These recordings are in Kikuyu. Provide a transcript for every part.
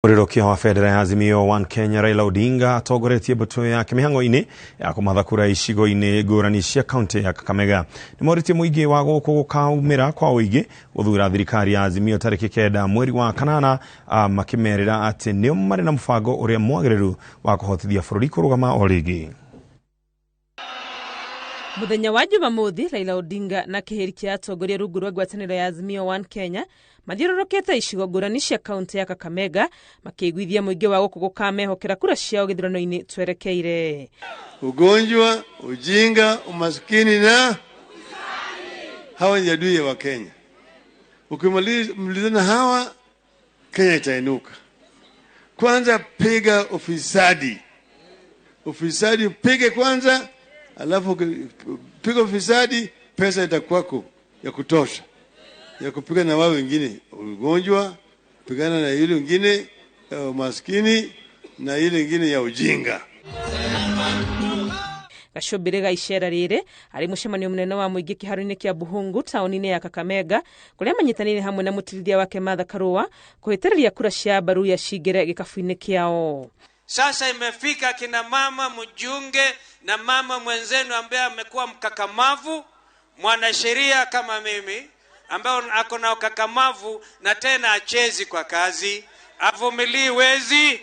Mũrĩrũkia wa bendera ya Azimio One Kenya Raila Odinga atongoretie mbũtũ yake mĩhang'o-inĩ ya kũmatha kura icigo-inĩ ngũrani cia kaunti ya Kakamega. Nĩ morĩtie mũingĩ wa gũkũ gũkaumĩra kwa ũingĩ gũthura thirikari ya Azimio tarĩki 9 mweri wa kanana, makĩmerĩra atĩ nĩo marĩ na mũbango ũrĩa mwagĩrĩru wa kũhotithia bũrũri kũrũgama o rĩngĩ. Mũthenya wa Jumamothi, Raila Odinga na kĩhĩri kĩa atongoria rungu rwa ngwatanĩro ya Azimio One Kenya mathiũrũrũkĩte icigo ngũrani cia kaunti ya Kakamega makĩiguithia mũingĩ wa gũkũ gũkamehokera kura ciao gĩthurano-inĩ twerekeire. Ugonjwa, ujinga, umaskini na hawa ni adui wa Kenya. Ukimalizana hawa, Kenya itainuka. Kwanza piga ufisadi. Ufisadi upige kwanza, alafu piga ufisadi, pesa itakuwako ya kutosha ya kupiga na wao wengine, ugonjwa, pigana na yule wengine umaskini na ile ingine ya ujinga. Gacũmbĩrĩ ga icera rĩrĩ arĩ mũcemanio mũnene wa mũingĩ kĩharo-inĩ kĩa Buhungu taũni-inĩ ya Kakamega kũrĩa manyitanĩire hamwe na mũtirithia wake Martha Karua kũhĩtĩrĩria kura cia Abaruya cingĩre gĩkabu-inĩ kĩao. Sasa imefika kina mama mjiunge na mama mwenzenu ambaye amekuwa mkakamavu, mwanasheria kama mimi, ambaye ako na ukakamavu na tena achezi kwa kazi, avumilii wezi,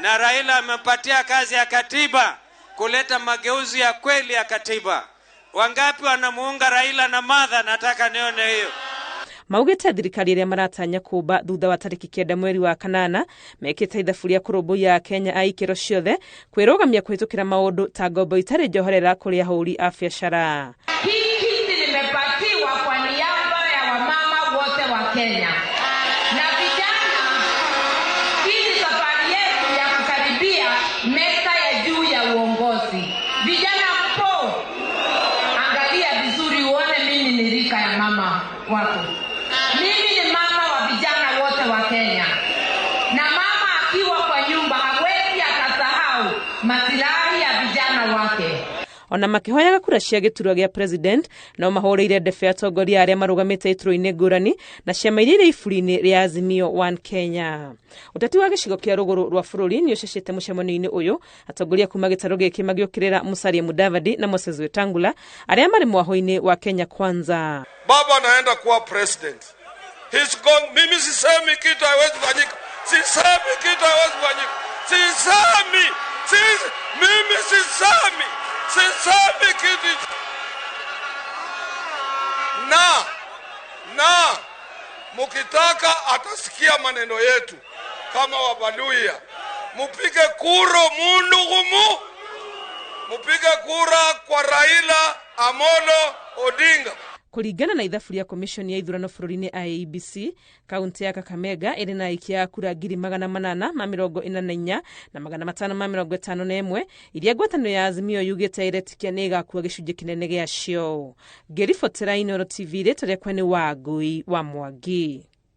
na Raila amempatia kazi ya katiba, kuleta mageuzi ya kweli ya katiba. Wangapi wanamuunga Raila na Martha? Nataka nione hiyo. Maugĩte thirikari ĩrĩa maratanya kũmba thutha wa tarĩki 9 mweri wa kanana mekĩte ithabu rĩa kũrũmbũiya Kenya a ikĩro ciothe kwĩrũgamia kũhĩtũkĩra maũndũ ta ngombo itarĩ njoherera kũrĩ ahũri a biacara. Hii kiti nimepatiwa kwa niaba ya wamama wote wa Kenya na vijana. Hii ni safari yetu ya kukaribia meza ya juu ya uongozi. Vijana mpo, angalia vizuri uone mimi ni rika ya mama wako. Mimi ni mama wa vijana wote wa Kenya, na mama akiwa kwa nyumba hawezi akasahau masilahi ya vijana wake. Ona makĩhoyaga kura cia gĩturwa gĩa president no mahũrĩire ndebe atongoria arĩa marũgamĩte iturwa-inĩ ngũrani na ciama iria irĩ iburi-inĩ rĩa Azimio One Kenya. Ũteti wa gĩcigo kĩa rũgũrũ rwa bũrũri nĩ ũcecete mũcemanio-inĩ ũyũ, atongoria kuma gĩtarũ gĩkĩ magĩũkĩrĩra Musalia Mudavadi na Moses Wetangula arĩa marĩ mwahũ-inĩ wa Kenya Kwanza. Baba anaenda kuwa president. He's gone. Mimi sisemi kitu haiwezi kufanyika. Sisemi kitu haiwezi kufanyika. Sisemi. Mimi sisemi. Sisemi kitu. Na mukitaka atasikia maneno yetu kama Wabaluya. Mupige kura mundu gumu. Mupige kura kwa Raila Amolo Odinga. Kũringana na ithabu rĩa Commission ya ithurano bũrũri-inĩ IEBC, kaunti ya Kakamega ĩrĩ na aikia a kura 844 na 551 iria ngwatanĩro ya Azimio yugĩte ĩretikia nĩ ĩgakua gĩcunjĩ kĩnene gĩacio. Ngĩribotera Inooro TV, rĩtwa rĩakwa nĩ Wangui wa Mwangi.